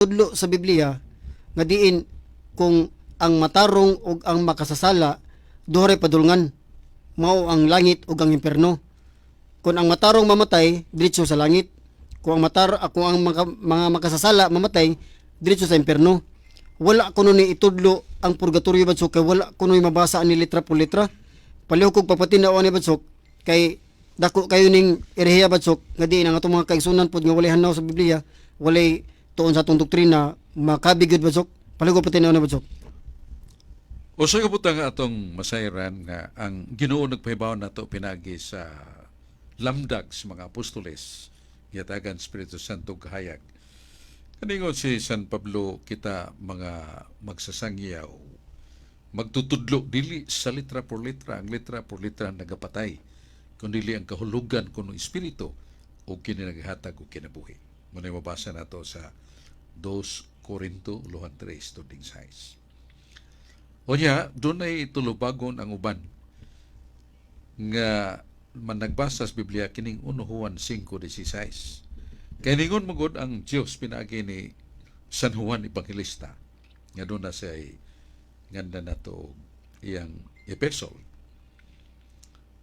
Tudlo sa Biblia nga diin kung ang matarong ug ang makasasala duha ray padulngan, mao ang langit ug ang impierno. Kung ang matarong mamatay, diretso sa langit. Kung ang mga makasasala mamatay, diretso sa impierno. Wala kuno ni itudlo ang purgatorio, badsok, kay wala kuno mabasa ani litra por letra. Palihog kog papatin-aw ani, badsok, kay dako kayo ning erehiya, badsok, nga diin ang atong mga kaigsunan pod nga walay hanaw sa Biblia, walay tuon sa atong doktrina, makabig gyud, badsok. Palihog kog patin-aw ni, badsok. Usa ka butang nga atong masayran nga ang Ginoo nagpahibaw nato pinagi sa lamdag sa mga apostoles, gihatagan Espiritu Santo kahayag. Kaningon si San Pablo, kita mga magsasangyaw magtutudlo dili sa litra por litra. Ang litra por litra nagapatay, kun dili ang kahulugan kuno espiritu o kini naghatag og kinabuhi. Mao mabasa nato sa 2 Corinto luhan 3 tuding 6. Unya, dunay tulubagon ang uban nga man nagbasa sa Biblia kining 1 Juan 5:16. Kay ningon magod ang Dios pinaagi ni San Juan Evangelista nga doon na siya nganda nato iyang epistle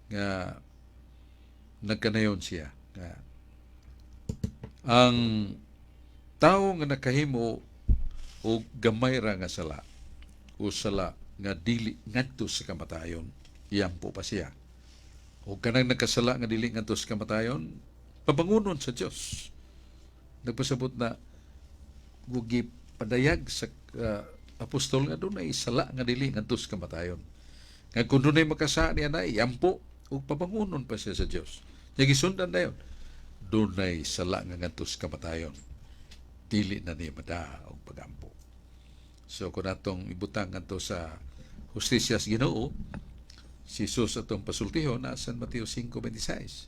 nga nagkanayon siya nga ang tao nga nakahimo og gamay ra nga sala o sala nga dili ngadto sa kamatayon, iyampo pa siya. O kanang nagkasala nga dili ngadto sa kamatayon, pabangunon sa Dios. Nagpasabot na gugi padayag sa apostol nga dunay sala nga dili ngadto sa kamatayon. Nga kung dunay makasala niya na iyampo ug pabangunon pa siya sa Dios. Nya gisundan dayon, dunay sala nga ngadto sa kamatayon, dili na niya mada og pagampo. So kung atong ibutang ngadto sa hustisya sa Ginoo, si Jesus atong pasultihon na San Mateo 5:26.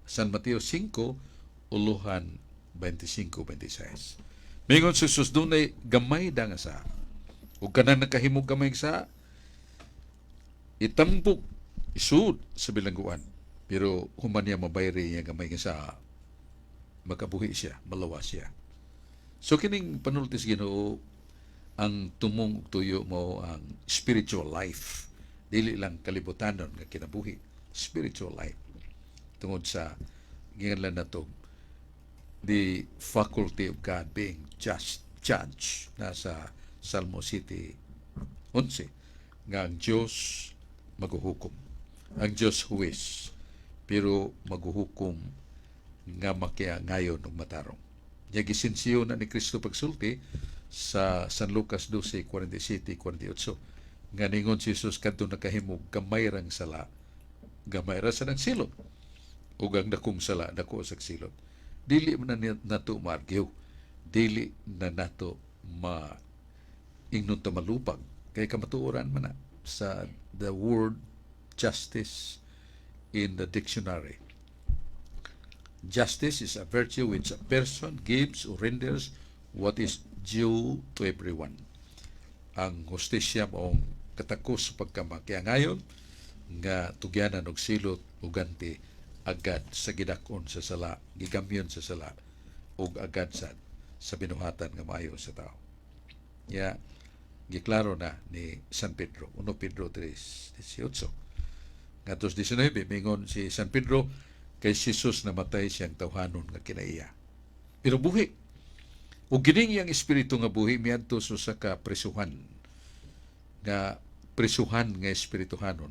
San Mateo 5 uluhan 25:26. Mingon si Jesus, dunay gamay da nga sa. Ug kanang nakahimog gamay sa, itambok, isud sa bilangguan. Pero human niya mabayri niya gamay nga sa, makabuhi siya, malawas siya. So kining panulti sa Ginoo, ang tumong ug tuyo mo ang spiritual life. Dili lang kalibutanon nga kinabuhi, spiritual life. Tungod sa giinganlan nato the faculty of God being just judge nasa Salmo 7:11 nga ang Diyos maghuhukom. Ang Diyos huwes, pero maghuhukom nga makiangayon og matarong. Nya gisensiyo na ni Kristo pagsulti sa San Lucas 12:47 48 nga ningon si Jesus kadto nakahimog gamay rang sala, gamay ra sa nang silot, ug ang dakong sala, dako sa silot. Dili man na nato ma-argue, dili na nato ma ingnon ta malupag kay kamatuoran man na sa the word justice in the dictionary. Justice is a virtue which a person gives or renders what is due to everyone. Ang hustisya maong katakos sa pagkamakiangayon nga tugyanan og silot ug ganti agad sa gidakon sa sala, gigamyon sa sala ug agad sa binuhatan nga maayo sa tao. Ya, giklaro na ni San Pedro, 1 Pedro 3:18. Ngadtos 19, mingon si San Pedro, kay si Jesus namatay siyang tawhanon nga kinaiya. Pero buhi. Ug kining iyang espiritu nga buhi miadto sa usa ka presuhan nga presuhan nga espirituhanon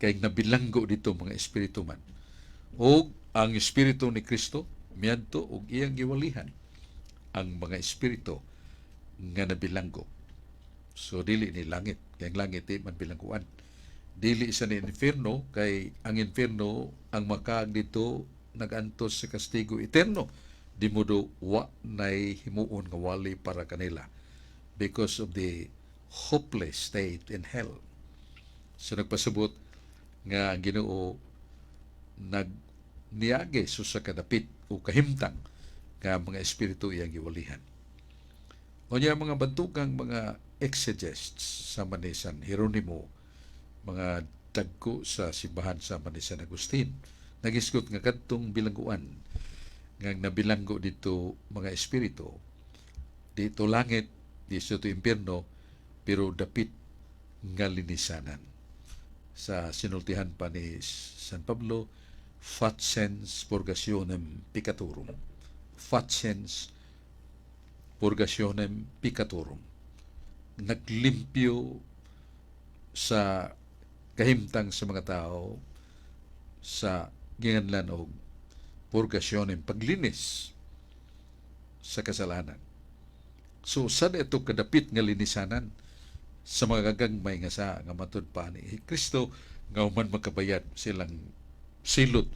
kay nabilanggo dito mga espiritu man. Ug ang espiritu ni Kristo miadto ug iyang giwalihan ang mga espiritu nga nabilanggo. So dili ni langit, kay ang langit di man bilangguan. Dili sa ni impierno, kay ang impierno, ang makaag dito nagantos sa kastigo eterno. Di mo do wa nay himuon nga wali para kanila because of the hopeless state in hell. So nagpasabot nga ang Ginoo nag niagi sa usa ka dapit o kahimtang nga mga espiritu iyang giwalihan. Unya mga bantugang mga exegests sama ni San Jeronimo, mga dagko sa simbahan sama ni San Agustin, nagisgot nga kadtong bilangguan nga nabilanggo dito mga espiritu. Di to langit, di to impierno, pero dapit nga linisanan. Sa sinultihan pa ni San Pablo, "Faciens purgationem peccatorum." Faciens purgationem peccatorum. Naglimpyo sa kahimtang sa mga tao sa ginganlan og purgationem, paglinis sa kasalanan. So sa ito kadapit nga linisanan sa mga gagmay nga sa nga matud pa ni Kristo nga human makabayad silang silot,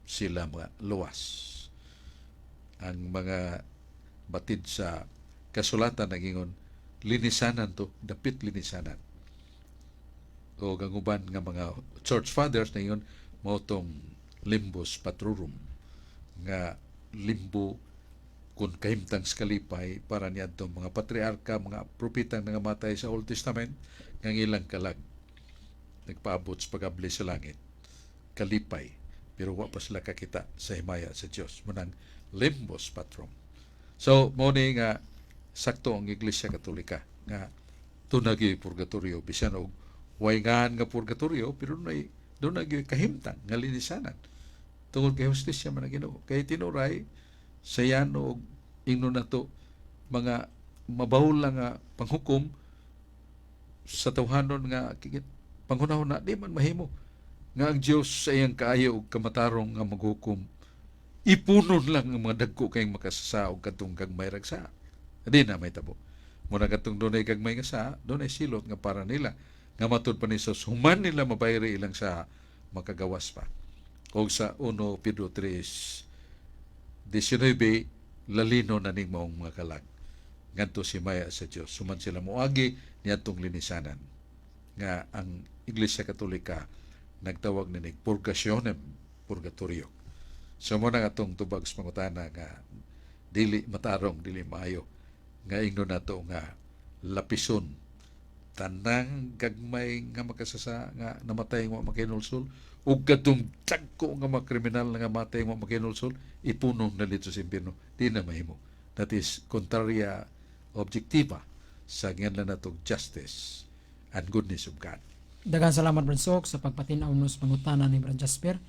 sila mga luwas. Ang mga batid sa kasulatan nagingon linisanan to, dapit linisanan. O ang uban nga mga church fathers nagingon mao tong limbus patrorum, nga limbo kung kahimtang sa kalipay para niadtong mga patriarka, mga propetang nangamatay sa Old Testament, nga ang ilang kalag nagpaabot sa pagabli sa langit. Kalipay, pero wa pa sila kakita sa himaya sa Dios. Mao nang limbus patrum. So, mao ni nga sakto ang Iglesia Katolika nga duna gyud purgatorio, bisan og way ngan nga purgatorio, pero nay duna gyud kahimtang nga linisanan tungod kay hustisya man ang Ginoo. Kay tinuray sa yano og ingnon nato mga mabawol lang nga panghukom sa tawhanon nga panghunahuna, di man mahimo nga ang Dios sa iyang kaayo ug kamatarong nga maghukom, ipunon lang ang mga dagko kayong makasasa og kadtong gagmay rag sa. Di na mahitabo. Muna kadtong dunay gagmay nga sa, dunay silot nga para nila nga matud pa ni Jesus, human nila mabayri ilang sa, makagawas pa. Og sa 1 Pedro 3:19, lalino na ning maong mga kalag ngadto sa himaya sa Dios human sila moagi niadtong linisanan nga ang Iglesia Katolika nagtawag ninig purgationem purgatorio. So mao na atong tubag sa pangutana nga dili matarong, dili maayo nga ingnon nato nga lapison tanang gagmay nga makasasa nga namatay nga wa makinulsol ug kadtong dagko nga mga kriminal nga namatay nga wa makinulsol, ipunong na dito sa impyerno. Di na mahimo. That is contraria objectiva sa nganlan natong justice and goodness of God. Daghang salamat, Brad Sok, sa pagpatin-aw no sa pangutana ni Brad Jasper.